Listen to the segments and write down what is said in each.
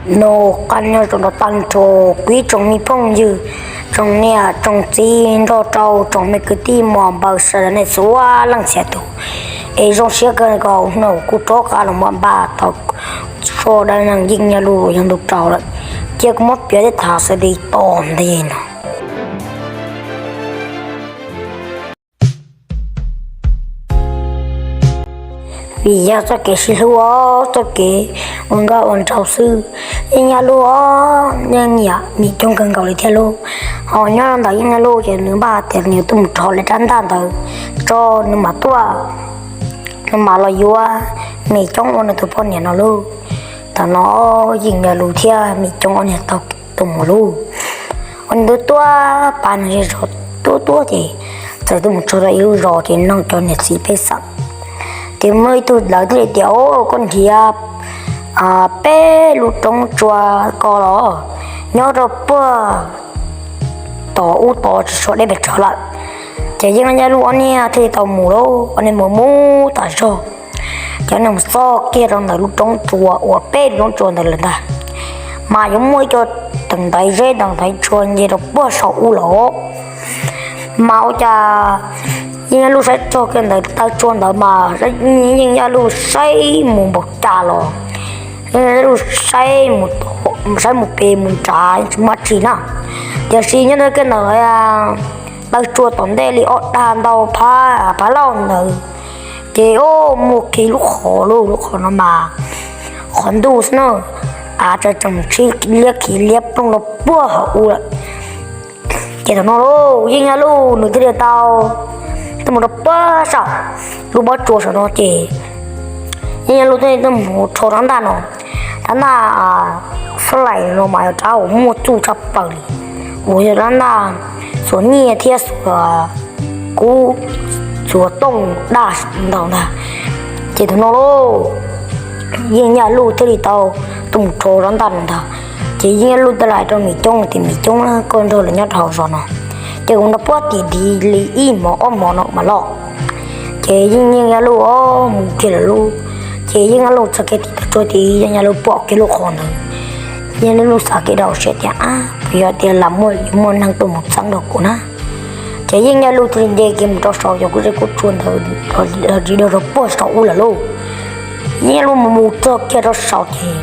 Nyob zoo tag nrho kuv ib tsoom me phooj ywg, tsoom niam tsoom txiv nrog rau tsoom me kwv tij muam npawg sawv daws nej txhua leej txhia tus. Es zoo siab kawg nkaus hnub no kuv rov qab los muaj npaj tau zaj dab neeg Yeej Nyaj Luj yog ntu rau lawm, cia kuv muab piav thiab tham xws li txuas ntxiv no. Vim yog txoj kev sib hlub, txoj kev ua nkauj ua nraug xwb, Yeej Nyaj Luj yeej nyiam Mim Coob kawg nkaus li thiab lauj. Ho nyob ntawm Yeej Nyaj Luj ces nws npaj tias nws tuaj mus rho lawv rab ntaj ntawd tso, nws mam tuaj, nws mam los yuav Mim Coob ua nws tus poj niam no lauj. Thaum no Yeej Nyaj Luj thiab Mim Coob ob niag tau tuaj mus lauj. Ua nws tuaj tuaj pas nws zej zos tuaj tuaj ces txawm tuaj mus txog rau ib lub zos ces nug cov niam txiv pej xeem, ces muaj ib tug lawv thiaj li tias, Au, koj nrhiav peb lub roob tsua ko los? Nyob rau puag tom ub tod tsis so deb pes tsawg lawm. Ces Yeej Nyaj Luj ob niag thiaj li tau mus lauj, ob niag mus mus tas zog, ces ob niag mus txog kiag rau ntawm lub roob tsua uas peb lub roob tsua ntawd lawm ntag, mas yuav muaj ib co teem ntaiv zeb teem ntaiv tsua nce rau puag saum ub los. Mas ua cas Yeej Nyaj Luj saib txog kiag ntawm taw tsua ntawd mas Yeej Nyaj Luj saib mus npaum cas los Yeej Nyaj Luj saib mus, saib mus pem mus nrad tsis muaj tsi na. Tiam sis nyob rau kiag ntawm taw tsua tom ntej li ob dag ntau phav, phav lauj ntawd, ces muaj kiag lub qhov lauj, lub qhov no mas qhov ntuj xwb na, av tsa tseem sib liab khi liab ploog rau puag hauv ub lawm. Ces thaum no lauj, Yeej Nyaj Luj nws thiaj li tau tuaj mus rau puag saum lub pob tsua saum no ces Yeej Nyaj Luj thiaj li tuaj mus rho rab ntaj no. Rab ntaj xob laim no mas yog rab uas muaj txuj tshaj plaws li, uas yog rab ntaj xuas nyiaj thiab xuas kub, xuas tooj daj ntau ntag. Ces thaum no lauj, Yeej Nyaj Luj thiaj li tau tuaj mus rho rab ntaj no ntag. Ces Yeej Nyaj Luj thiaj li hais rau Mim Coob tias, Mim Coob, koj nrog lawv nyob rau hauv zos no, ces kuv nrog puag tim tid li ib hmos ob hmos no mam los. Ces Yeej Nyaj Luj mus kiag lawm lauj. Ces Yeej Nyaj Luj txog kiag tim taw tsua tid, Yeej Nyaj Luj pom kiag lub qhov ntawd, Yeej Nyaj Luj xav kiag rau hauv siab tias, Ab, puas yog tias lam muaj, yuav muaj neeg tuaj mus txeeb rau kuv na? Ces Yeej Nyaj Luj thiaj li nce kiag mus rau saum cov kub zeb kub tsua ntawd, los tsis dag rau puag saum ub lawm lauj. Yeej Nyaj Luj mus mus txog kiag rau saum ces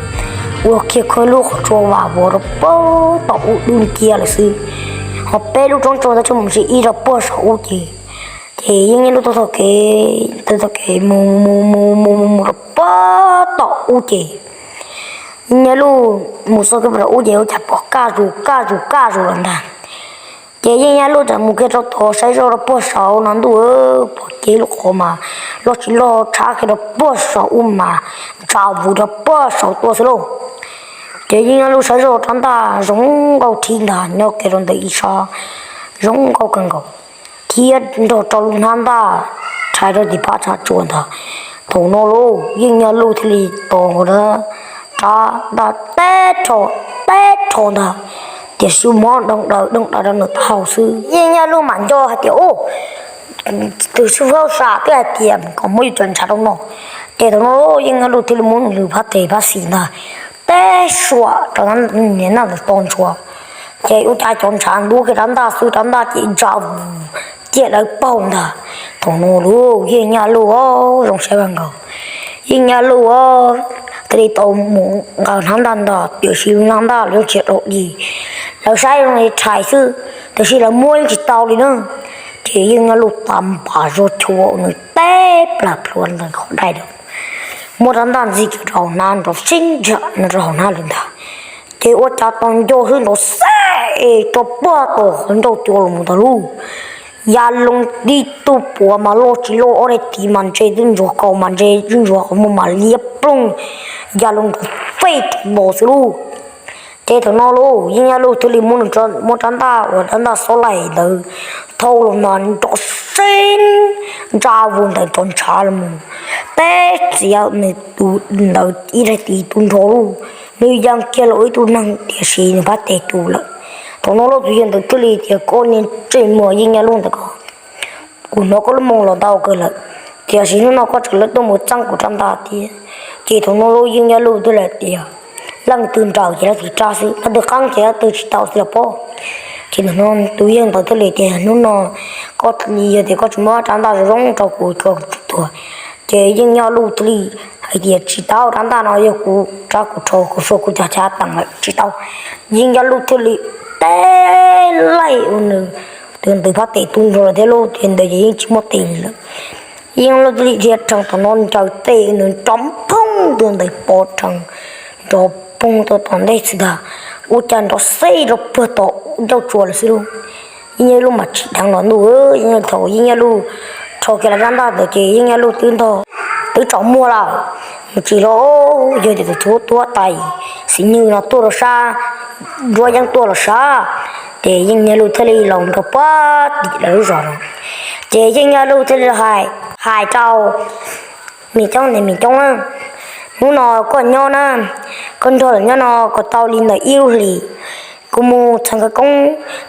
ua kiag kho lub qhov tsua vam vov rau puag tom ub dub nciab lawm xwb. Ho peb lub roob tsua ntawd tsuas mus ntsia ib rau puag saum ub ces, ces Yeej Nyaj Luj taug kev, taug kev mus mus mus mus mus mus rau puag tom ub ces Yeej Nyaj Luj mus txog kiag rau ub ces ua cas pom kaj zus kaj zus kaj zus lawm ntag. Ces Yeej Nyaj Luj txawm mus kiag rau tod saib zoj rau puag saum no ntuj, pom kiag lub qhov mas loj tsis loj tshab kiag rau puag saum ub mas ntsa vus rau puag saum tuaj xwb lauj. Ces Yeej Nyaj Luj saib zoj rab ntaj zoo nkauj thib ntag nyob kiag rau ntawm ib sab zoo nkauj kawg nkaus, thiab nrog rau lub hnab ntaj rhais rau tim phab tsua ntag. Thaum no lauj, Yeej Nyaj Luj thiaj li tos rab ntaj teb rho teb rho ntag, tiam sis mob doog daws doog daws rau nws taub hau xwb. Yeej Nyaj Luj mam nco hais tias, Ub, tus xib hwb sam twb hais tias kom muab yus cov ntshav rau no. Ces thaum no Yeej Nyaj Luj thiaj li muab nws phab tes phab xis ntag teb suam rau niag ntaj ntawd to ntshua. Ces ua cas cov ntshav ntub kiag rab ntaj xwb, rab ntaj ces ntsa vus ciaj dawb paug ntag. Thaum no lauj, Yeej Nyaj Luj zoo siab kawg nkaus. Yeej Nyaj Luj thiaj li tau mus nqa hnab ntaj ntag, tiam sis lub hnab ntaj los yeej tsis dau dig. Lawv saib zoo li rhais xwb, tiam sis lawv muab yeej tsis tau li na. Ces Yeej Nyaj Luj tas npas zuj zus nws teb plas plhuav ntawm qhov dai, muab rab ntaj ntxig kiag rau hauv hnab nrov sib ntsag no rau hauv hnab lawm ntag. Ces ua cas tos nco xwb nrov xeb rau puag tom qhov ncauj cua los mus ntag lauj. Ya loo tib tug puav mas loj tsis loj ob daim tiv mas ntse twb ntsuag kaus mas ntse twb ntsuag kaus muag mas liab ploog, ya loo nrov fej rau nto xwb lauj. Ces thaum no lauj, Yeej Nyaj Luj thiaj li muab nws, muab rab ntaj uas rab ntaj xob laim ntawd thau los mas nrov sib ntsag vus ntawm cov ntshav los mus, teb txiav nws tus ntawd ib daim tiv tu nrho lauj. Nws ya kiag los ib tug neeg tiam sis nws phab tes tu lawm. Thaum no lauj, tus yawg ntawd thiaj li tias, Koj niag ntsej muag Yeej Nyaj Luj ntawm ko, kuv hnov koj lub moo los ntau kawg lawm, tiam sis hnub no koj tseem tuaj mus txeeb kuv rab ntaj thiab. Ces thaum no lauj, Yeej Nyaj Luj thiaj li tias, Leej twg nrawm ces leej twg tsa xwb, leej twg qeeb ces leej twg tsis tau xwb los pob. Ces tus yawg ntawd thiaj li tias, hnub no koj li yog tias koj tsis muab rab ntaj zoo zoo rau kuv, tuag, ces Yeej Yaj Luj thiaj li hais tias, tsis tau, rab ntaj no yog kuv rab kuv rho, kuv suav kuv cov chav teem lawm, tsis tau. Yeej Yaj Luj thiaj li teb laij ua nws tus ntawd phab tes tu nrho lawm thiab lauj, ces ntawd ces yeej tsis muaj tes li lawm. Yeej Yaj Luj thiaj li dhia rhees tom no ncaws tes nws nrov phooj, tus ntawd pov rhees nrov phooj tuaj tom ntej tsis tas, ua cas nrov xeb rau puag tom ncauj tsua lawm xwb lauj. Yeej Yaj Luj mas tsim dheev los ntuj, thaum Yeej Yaj Luj rho kiag rab ntaj ntawd ces Yeej Yaj Luj twb ntog, twb tsaus muag lawm, mus tsis los, yog tias tus tub tuab tais xib nywj no tuaj los sab, nruab yeeb tuaj los sab, ces Yeej Yaj Luj thiaj li los rau puag tim lawv lub zos no. Ces Yeej Yaj Luj thiaj li hais, hais rau Mim Coob tias, Mim Coob na, hnub no koj nyob na, koj nrog lawv nyob no kom tau li ntawm ib lub hlis, kuv mus txog khawv koob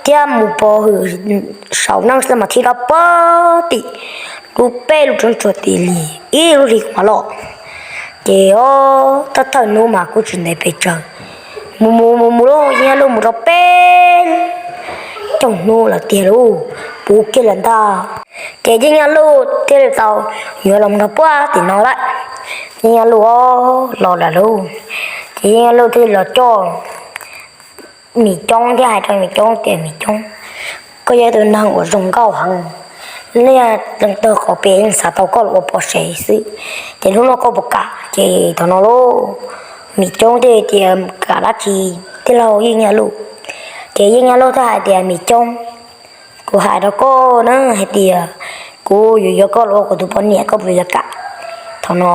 thiab mus pov hwm saum neej xwb mas thiaj rov puag tim lub peb lub roob tsuas tim li ib lub hlis kuv mam los. Ces o, thawj thawj hnub mas kuj tsis ntev pes tsawg, mus mus mus mus lauj, Yeej Yaj Luj mus rau peb caug hnub lawm tiag lauj, puv kiag lawm ntag. Ces Yeej Yaj Luj thiaj li tau yuav los mus rau puag tim no lawm. Yeej Yaj Luj o, los lawm lauj. Ces Yeej Yaj Luj thiaj li los coj Mim Coob thiab hais rau Mim Coob tias, Mim Coob, koj yog ib tug neeg uas zoo nkauj heev, nej leej twg qhov pem yeej xav tau koj los ua pov tseg xwb, ces hnub no koj puas kam? Ces thaum no lauj, Mim Coob thiaj tias, Kam dab tsi tij laug Yeej Yaj Luj? Ces Yeej Yaj Luj thiaj hais tias, Mim Coob, kuv hais rau koj na hais tias kuv yuav yuav koj los ua kuv tus poj niam, koj puas yuav kam? Thaum no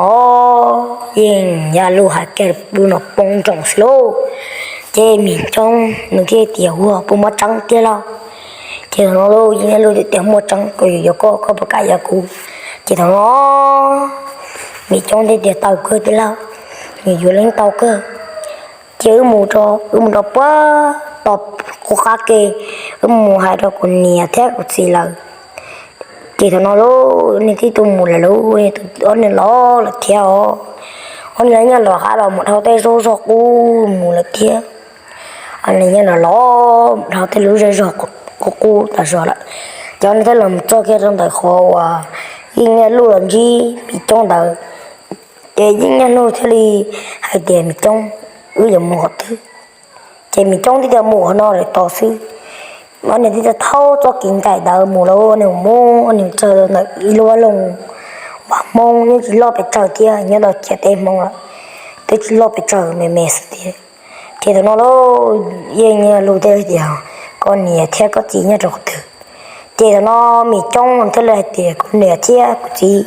Yeej Yaj Luj hais kiag lub no poob nroos xwb lauj. Ces Mim Coob nws thiaj tias, Ua puas muaj tseeb tij laug? Ces thaum no lauj, Yeej Yaj Luj thiaj tias, Muaj tseeb, kuv yuav yuav koj, koj puas kam yuav kuv? Ces thaum no Mim Coob thiaj tias, Tau kawg tij laug, nws yuav yeej tau kawg. Ces wb mus, wb mus rau puag tom qub qab ke, wb mus hais rau kuv niam thiab kuv txiv lawm. Ces thaum no lauj, nws twb tuaj mus lawm lauj, ob niag los lawm thiab os. Ob niag nyob nram qab los mus dhau tej zaub zog qub mus lawm thiab. Ob niag nyob nram los dhau tej lub zej zog qub qub tas zog lawm. Ces ob niag thiaj los txog kiag rau ntawm qhov uas Yeej Yaj Luj los ntsib Mim Coob ntawd. Ces Yeej Yaj Luj thiaj li hais tias, Mim Coob, wb yuav mus qhov twg? Ces Mim Coob tib tias, Mus qhov no lawm tod xwb. Ob niag tib tias, Thaub txoj kev ncaim ntawd mus lauj, ob niag mus, ob niag txog ntawm ib lub vaj loog uas Hmoob nyob tsis loj pes tsawg thiab, nyob tau ciam teb Hmoob lawm, twb tsis loj pes tsawg, me me xwb thiab. Ces thaum no lauj, Yeej Yaj Luj thiaj li tias, Koj niam thiab koj txiv nyob rau qhov twg? Ces thaum no Mim Coob thiaj li hais tias, Kuv niam thiab kuv txiv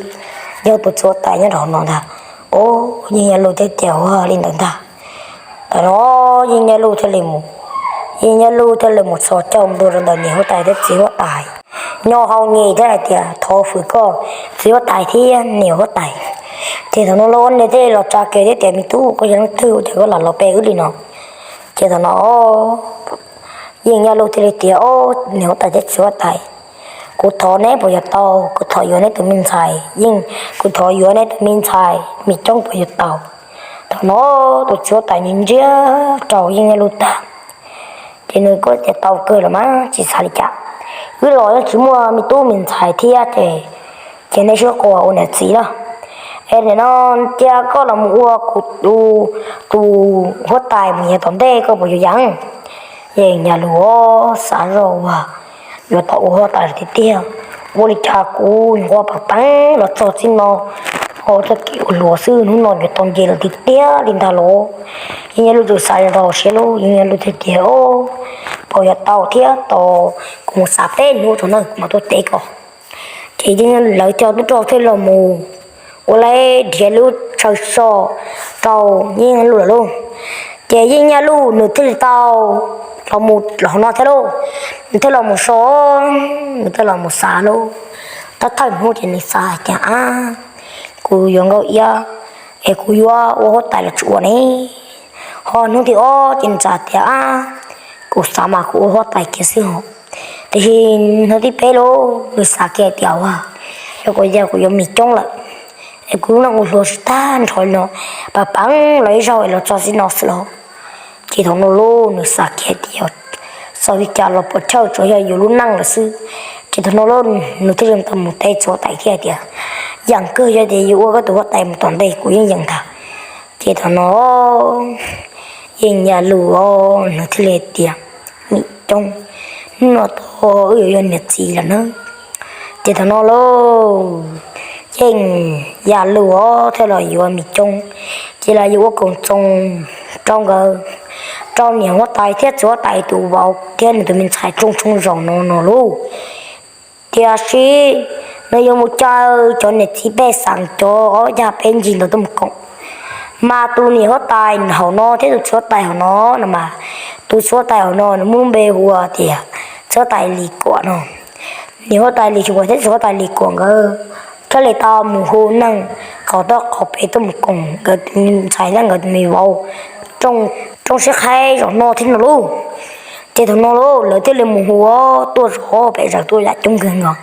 yog tus txiv huab tais nyob rau hauv no ntag. Os, Yeej Yaj Luj thiaj tias, Ua li ntawd ntag. Thaum no Yeej Yaj Luj thiaj li mus, Yeej Yaj Luj thiaj li mus txhos caug ntua rau ntawm niam huab tais thiab txiv huab tais, nyo hau nyem thiab hais tias, Thov fwm koj txiv huab tais thiab niam huab tais. Ces thaum no lauj, ob niag thiaj los tsa kiag thiab tias, Me tub, koj yog leej twg, ua cas koj lam los pe wb li no? Ces thaum no Yeej Yaj Luj thiaj li tias, Os, niam huab tais thiab txiv huab tais, kuv thov neb puas yuav tau? Kuv thov yuav neb tus me ntxhais Yeej, kuv thov yuav neb tus me ntxhais Mim Coob puas yuav tau? Thaum no tus txiv huab tais nws ntsia rau Yeej Yaj Luj tag, ces nws kuj tias, Tau kawg los mas, tsis xav li cas. Wb los yeej tsis muaj me tub me ntxhais thiab ces, ces neb sib quas ua niam txiv na. Es nim no cia koj los mus ua kuv tus, tus huab tais mus yav tom ntej, koj puas yuav yeev? Yeej Yaj Luj xav zoj ua, yuav tau ua huab tais tiag tiag. Ua li cas kuv nquag pam teeb los txog txij no, ho txoj kev ua hluas xwb, hnub no yuav tau nce los tiag tiag li ntag los. Yeej Yaj Luj txawm xav li ntawd siab lauj, Yeej Yaj Luj thiaj tias, Os, puas yuav tau thiab, tos kuv mus xav peb hnub tso na kuv mam tuaj teb koj. Ces Yeej Yaj Luj lawv cov tub rog thiaj los mus ua li nrhiav lub chaw so rau Yeej Yaj Luj lawm lauj. Ces Yeej Yaj Luj nws thiaj li tau los mus los no thiab lauj, nws thiaj los mus so, nws thiaj los mus xav lauj. Thawj thawj hnub ces nws xav hais tias, Ab, kuv yuav Nkauj Iab es kuv yuav ua huab tais los tsis ua ne? Ho hnub thib ob ces nws xav tias, Ab, kuv xav mas kuv ua huab tais kiag xwb ho. Tiam sis hnub thib peb lauj, nws xav kiag tias, Ua, yog kuv, yog kuv yuav Mim Coob lawm es kuv lub neej ua hluas tsis tag nrho li no, pam peev los ib zaug es los txog txij no xwb los. Ces thaum no lauj nws xav kiag tias, xav li cas los puas chawj tsuas yog yus lub neej lawm xwb. Ces thaum no lauj nws thiaj li tau mus teb txiv huab tais thiab tias, yam kawg yog tias yus ua koj tus huab tais mus tom ntej kuv yeej yeem ntag. Ces thaum no Yeej Yaj Luj os nws thiaj li tias, Mim Coob, hnub no tag wb yuav yog niam txiv lawm nawb. Ces thaum no lauj, Yeej Yaj Luj os thiaj los yuav Mim Coob, ces los yuav ua koom txoos rau nkawd, rau niam huab tais thiab txiv huab tais tus vauv thiab nws tus me ntxhais rooj tshoob zaum no no lauj. Tiam sis nws yuav mus caw cov niam txiv pej xeem cov ob yag peb ncig ntawd tuaj mus koom. Mas tus niam huab tais hauv no thiab tus txiv huab tais hauv no no mas, tus txiv huab tais hauv no nws muaj lub npe hu ua tias txiv huab tais Lis Kuam no. Niam huab tais Lis Kuam thiab txiv huab tais Lis Kuam nkawd thiaj li tau mus hu neeg qhov toj qhov pem tuaj mus koom nkawd tus me ntxhais thiab nkawd tus me vauv rooj siab qhaib zaum no thiab no lauj. Ces thaum no lauj lawv thiaj li mus hu tuaj zov pem zom tuaj yam coob kawg nkaus.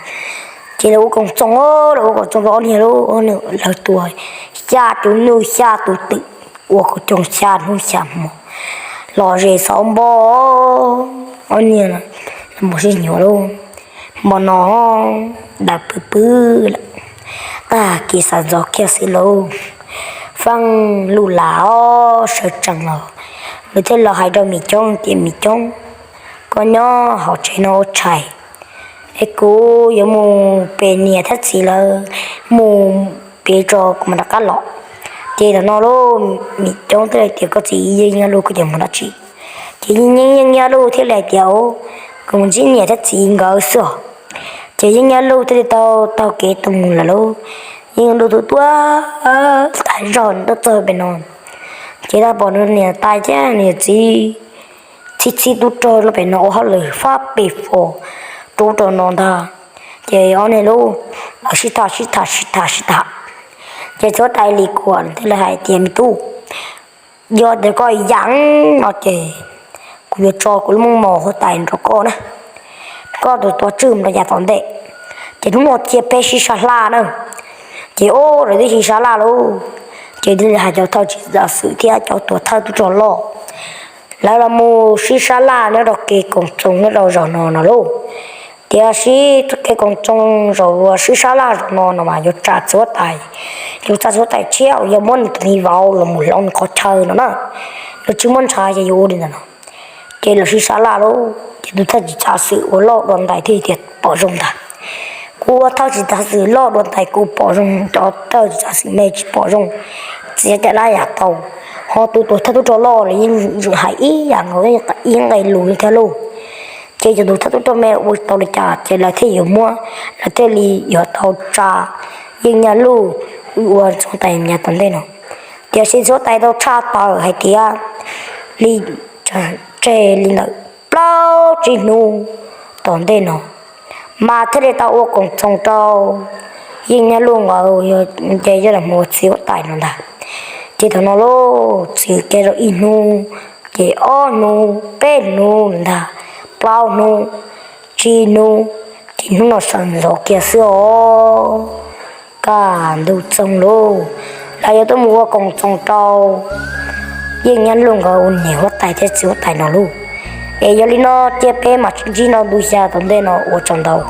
Ces lawv ua koom txoos, lawv ua koom txoos rau ob niag lauj, lawv tua xya tus nyuj xya tus twm, ua koom txoos xya hnub xya hmo los zes xauv npo, ob niag los mus sib nyuam lauj. Hmo no daws pw pw lawm, tag kis xav ntxov kiag xwb lauj, Feej Luj Lam os sawv tsees los, nws thiaj los hais rau Mim Coob tias, Mim Coob, koj nyob hauv tsev no ua tshais es kuv yuav mus pem niam thiab txiv lawv, mus pem tso kuv mam rov qab los. Ces thaum no lauj, Mim Coob thiaj li tias, Koj txiv Yeej Yaj Luj, koj cia mus dab tsi? Ces Yeej Yaj Luj thiaj li hais tias, Kuv mus ntsib niam thiab txiv nkawd xwb os. Ces Yeej Yaj Luj thiaj li tau taug kev tuaj mus lawm lauj. Yeej Yaj Luj tuaj tuaj tas zog tuaj txog pem no, ces tau pom nws niam tais thiab nws txiv txhib txhib tub rog rau pem no ua hauj lwm fab pem fo rau ub rau no ntag. Ces ob niag lauj, lawv sib tham sib tham sib tham sib tham. Ces txiv huab tais Lis Kuam thiaj li hais tias, Me tub, yog tias koj yeem no ces kuv yuav tso kuv lub meej mom huab tais rau koj na, koj tus tua tswj mus rau yav tom ntej. Ces hnub no cia peb sib sab laj na. Ces ob lawv twb sib sab laj lauj, ces thiaj li hais cov thawj txiv xwm thiab cov tuam thawj tub rog loj, lawv los mus sib sab laj nyob rau kev koom txoos nyob rau zaum no no lauj. Tiam sis kev koom txoos zaum uas sib sab laj zaum no no mas yuav tsa txiv huab tais, yuav tsa txiv huab tais tshiab uas yog muab nws tus me vauv los mus hloov nws qhov chaw no na, nws tsis muaj ntshav ces yuav ua li ntawd no. Ces los sib sab laj lauj, ces tus thawj txiv xwm uas loj dua ntais thiaj tias, Pom zoo ntag, kuv ua thawj txiv xwm loj dua ntais kuv pom zoo, cov thawj txiv xwm me tsis pom zoo, txiav caj dab yam tau. Ho tus tuam thawj tub rog loj los yeej hais ib yam nkaus, ib nqe lus li thiab lauj. Ces cov tuam thawj tub rog me ua tau li cas ces lawv thiaj yuav muab, lawv thiaj li yuav tau tsa Yeej Yaj Luj ua txiv huab tais yav tom ntej no. Tiam sis txiv huab tais tau tshaj tawm hais tias li, tseg li ntawm plaub tsib hnub tom ntej no mas thiaj li tau ua koom txoos rau Yeej Yaj Luj nkawd ces yog los mus ua txiv huab tais no ntag. Ces thaum no lauj, txwm kiag rau ib hnub, ces ob hnub, peb hnub ntag, plaub hnub, tsib hnub, ces hnub no sawv ntxov kiag xwb os. Kaj ntug txoog lauj, lawv yuav tuaj mus ua koom txoos rau Yeej Yaj Luj nkawd ua niam huab tais thiab txiv huab tais no lauj. Es yog li no cia peb mam sib ntsib rau ntu xya tom ntej no, ua tsaug ntau.